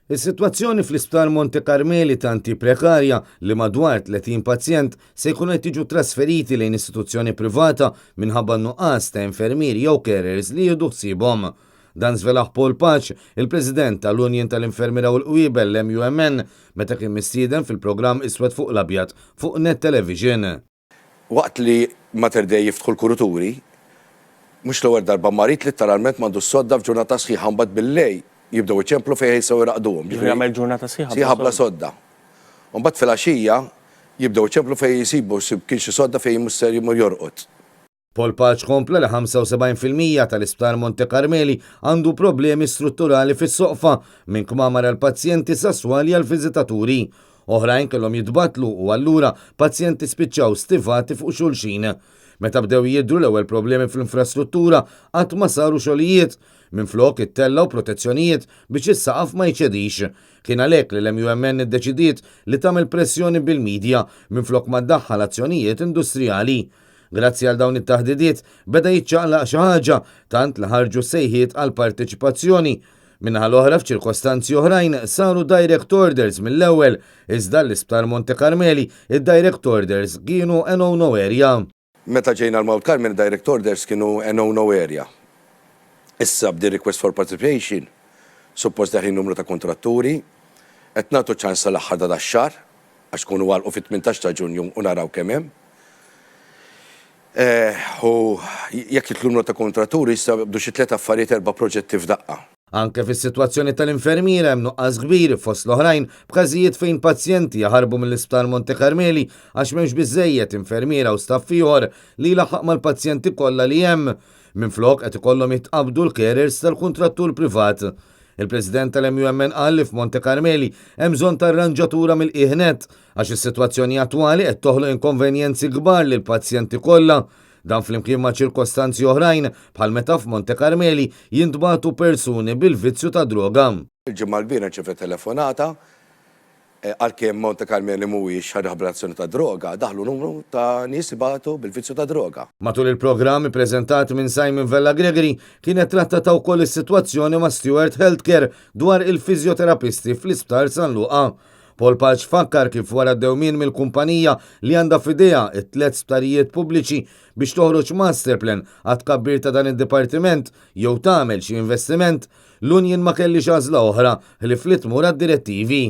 Is-sitwazzjoni fl-Isptar Monte Carmeli tant hi prekarja li madwar 30 pazjent se jkunu qed jiġu trasferiti lejn istituzzjoni privata minħabba n-nuqqas ta' infermieri jew carers li jieħdu ħsiebhom. Dan żvelah Paul Pace, il-President tal-Union tal-Infermiera u l-Qwiebel, l-MUMN, meta kien mistieden fil-programm Iswed fuq l-Abjad fuq Net Television. Waqt li Mater Dei jiftħu l-kuruturi, mhux l-ewwel darba marid litteralment m'għandux sodda f'ġurnata sħiħa mbagħad bil-lejl jibdew iċemplu fejn jistgħu jraqqduhom. Ġifieri jagħmel ġurnata sħiħa bla sodda. Sħiħa bla sodda. U mbagħad filgħaxija jibdew iċemplu fejn jsibu kien xi sodda fejn mhux ser jmur jorqod. Paul Pace kompla li 75% tal-Isptar Monte Carmeli għandu problemi strutturali fis-soqfa, minn kmamar għall-pazjenti sa swali għall-viżitaturi. Oħrajn kellhom jitbattlu u allura pazjenti spiċċaw stivati fuq xulxin. Meta bdew jidhru l-ewwel problemi fl-infrastruttura qatt ma saru xogħlijiet. Minflok ittellgħu protezzjonijiet biex is-saqaf ma jċedix. Kien għalhekk li l-MUMN iddeċidiet li tagħmel pressjoni bil-media minflok ma ddaħħal azzjonijiet industrijali. Grazzi għal dawn it-taħdidiet beda jiċċaqlaq xi ħaġa tant li ħarġu sejħiet għal parteċipazzjoni. Min-naħa l-oħra f'ċirkostanzi oħrajn saru direct orders mill-ewwel iżda l-Isptar Monte Carmeli id-direct orders kienu a no-no area. Meta ġejna l-Mount Carmel id-direct orders kienu a no-no area. Issa b'din request for participation suppost deħlin numru ta' kuntratturi, qed nagħtu ċans sal-aħħar ta' dax-xahar għax ikunu għalqu fit-18 ta' Ġunju u naraw kemm hemm. U jekk jidħlu numru ta' kuntratturi jistgħu jaqbdu xi tliet affarijiet erba' proġetti f'daqqa. Anke fis-sitwazzjoni tal-infermiera hemm nuqqas kbir, fost l-oħrajn b'każijiet fejn pazjenti jaħarbu mill-Isptar Monte Carmeli għax m'hemmx biżżejjed infermiera u staff ieħor li jlaħħaq mal-pazjenti kollha li hemm. Minflok qed ikollhom jitqabbdu l-carers tal-kuntrattur privat. Il-President tal-MUMN qal li f'Monte Carmeli hemm bżonn ta' arranġatura mill-qiegħ nett għax is-sitwazzjoni attwali qed toħloq inkonvenjenzi kbar lill-pazjenti kollha. Dan flimkien ma' ċirkostanzi oħrajn bħal meta f'Monte Carmeli jintbagħtu persuni bil-vizzju tad-droga. Il-Ġimgħa l-bieraħ rċevejt telefonata Għalkemm Monte Carmeli mhuwiex għar-riabilitazzjoni tad-droga, daħlu numru ta' nies ibatu bil-vizzju tad-droga. Matul il-programm ippreżentat minn Simon Vella Gregory kienet trattata wkoll is-sitwazzjoni ma' Steward Healthcare dwar il-fiżjoterapisti fl-Isptar San Luqa. Paul Pace fakkar kif wara d-dewmien mill-kumpanija li għandha f'idejha t-tliet sptarijiet pubbliċi biex toħroġ masterplan għat-tkabbir ta' dan id-dipartiment jew tagħmel xi investiment, L-union ma kellhiex għażla oħra ħlief li tmur għad-direttivi.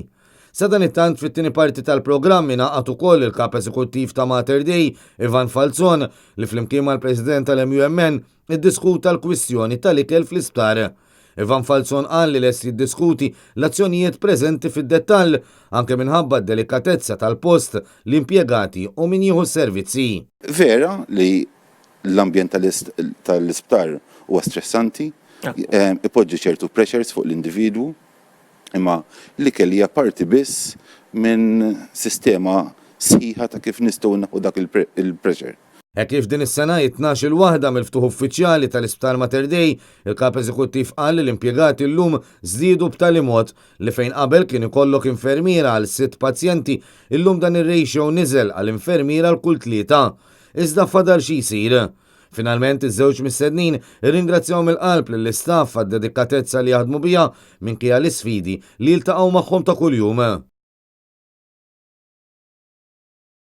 Sadanittant fit-tieni parti tal-programm ingħaqad ukoll il-Kap Eżekuttiv ta' Mater Dei, Ivan Falzon, li flimkien mal-President tal-MUMN iddiskuta l-kwistjoni tal-ikel fl-isptar. Ivan Falzon qal li lest jiddiskuti l-azzjonijiet preżenti fid-dettall, anke minħabba d-delikatezza tal-post, l-impjegati u min jieħu s-servizzi. Vera li L-ambjent tal-isptar huwa stressanti, ipoġġi ċertu pressures fuq l-individwu, imma l-ikel hija parti biss minn sistema sħiħa ta' kif nistgħu nneħħu dak il-pressure. Hekk kif din is-sena hi t-tnax-il waħda mill-ftuħ uffiċjali tal-Isptar Mater Dei, il-Kap Eżekuttiv qal li l-impjegati llum żdiedu b'tali mod li fejn qabel kien ikollok infermiera għal sitt pazjenti, illum dan ir-ratio niżel għal infermiera għal kull tlieta. Iżda fadal xi jsir. Finalment iż-żewġ mistednin irringrazzjaw mill-qalb lill-istaff għad-dedikatezza li jaħdmu biha minkejja l-isfidi li jiltaqgħu magħhom ta' kuljum.